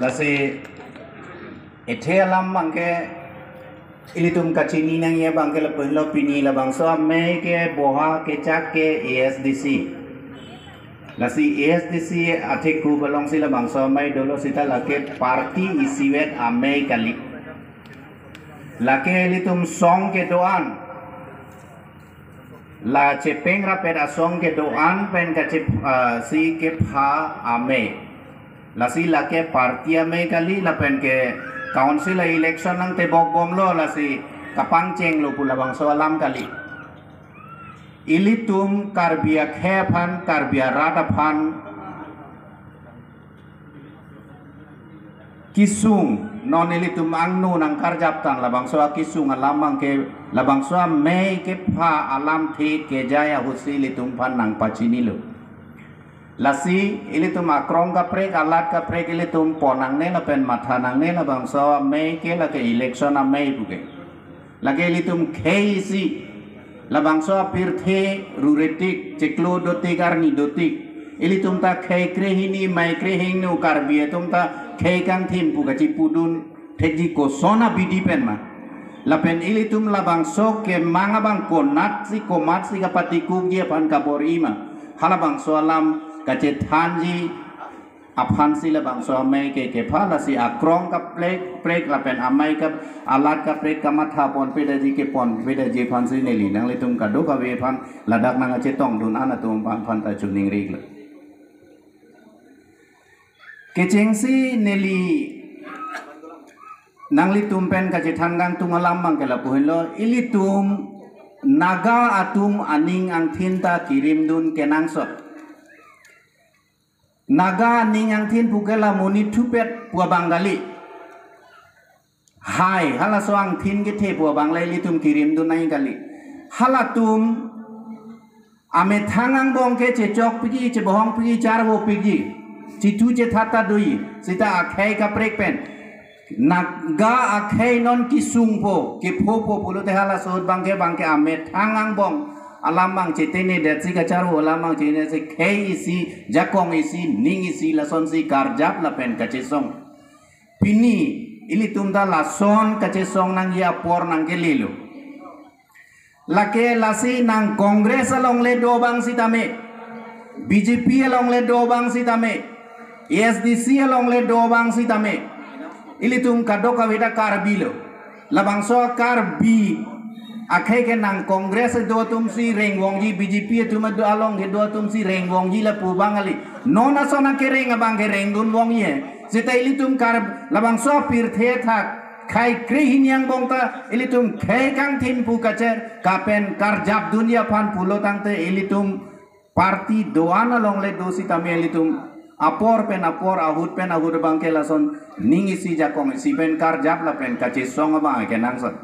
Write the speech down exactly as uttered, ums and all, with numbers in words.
Lasi ethe alam abangke ilitum kachini nangji abangke lapulo, pini labangso amei ke boha kechak ke A S D C. Lasi A S D C athekup alongsi labangso amei dolo seta lake party isivet amei kali. Lake ilitum song kedo-an, la chepeng rapet asong kedo-an pen kache, ah, si kepha amei. Lasi lake party amei kali lapen ke council election nangtebok bomlo, lasi kapangchenglo pu labangso alam kali. Ilitum Karbi akhei aphan, Karbi arat aphan kesung, non ilitum angno nangkarjaptang labangso akesung alam abangke, labangso amei kepha alamthe kejai ahutsi ilitum aphan nangpachinilo. Lasi ilitum akrong kaprek, alat kaprek ilitum pon nangne lapen matha nangne, labangso amei ke lake election amei puke. Lake ilitum khei isi, labangso apirthe ruretik, chiklo dotik, arni dotik. Ilitum ta khei krehini, mei krehingno, Karbi atum ta khei kangthim pu kachipudun thekji koson abidi pen ma. Lapen ilitum labangso kemang abang konatsi komatsi kapatikukji aphan kabor-i ma. Halabangso alam kachethanji aphansi labangso amei ke kepha, lasi akrong kaprek prek lapen amei ka alat kaprek kamatha ponpedaji keponpedaji aphansi neli nanglitum kadokave aphan ladak nangkachetongdun an atum aphan ta choningri-iklo. Kechengsi neli nanglitum pen kachethan kangtung alam abangke lapulo, ilitum Naga atum aning angthin ta kirimdun kenangsot. Naga aning angthin puke la monit thupet pu abang kali. Hai, halaso angthin kethe pu abang le ilitum kirimdun nangji kali. Halatum amethang angbong ke chechokpikji, chebohongpikji, charvopikji, chithu chethat ta doji, seta akhei kaprek pen. Naga akhei non kesungpo, kephopo pulote halaso ahut abangke abangke amethang angbong alam abang chetengnedetsi, kacharvo alam abang chetengnedetsi, khei isi, jakong isi, ning isi, lasonsi karjap lapen kachesong. Pini ilitum ta lason kachesong nangji apor nangkelelo. Lake lasi nang Congress along le do abang sitame, B J P along le do abang sitame, A S D C along le do abang sitame, ilitum kadokave ta Karbi lo. Labangso Karbi akhei ke nang Congress do atumsi rengvongji, B J P atum do along kedo atumsi rengvongji lapu abang kali. Non ason akereng abangke rengdunvongji he. Seta ilitum Kar labangso apirthe athak khei krehini angbong ta ilitum khei kangthim pu kacher kapen karjapdunji aphan pulo tangte ilitum party do-an along le do sitame ilitum apor pen apor, ahut pen ahut abangke lason ning isi, jakong isi pen karjap lapen kachesong abang kenangsot.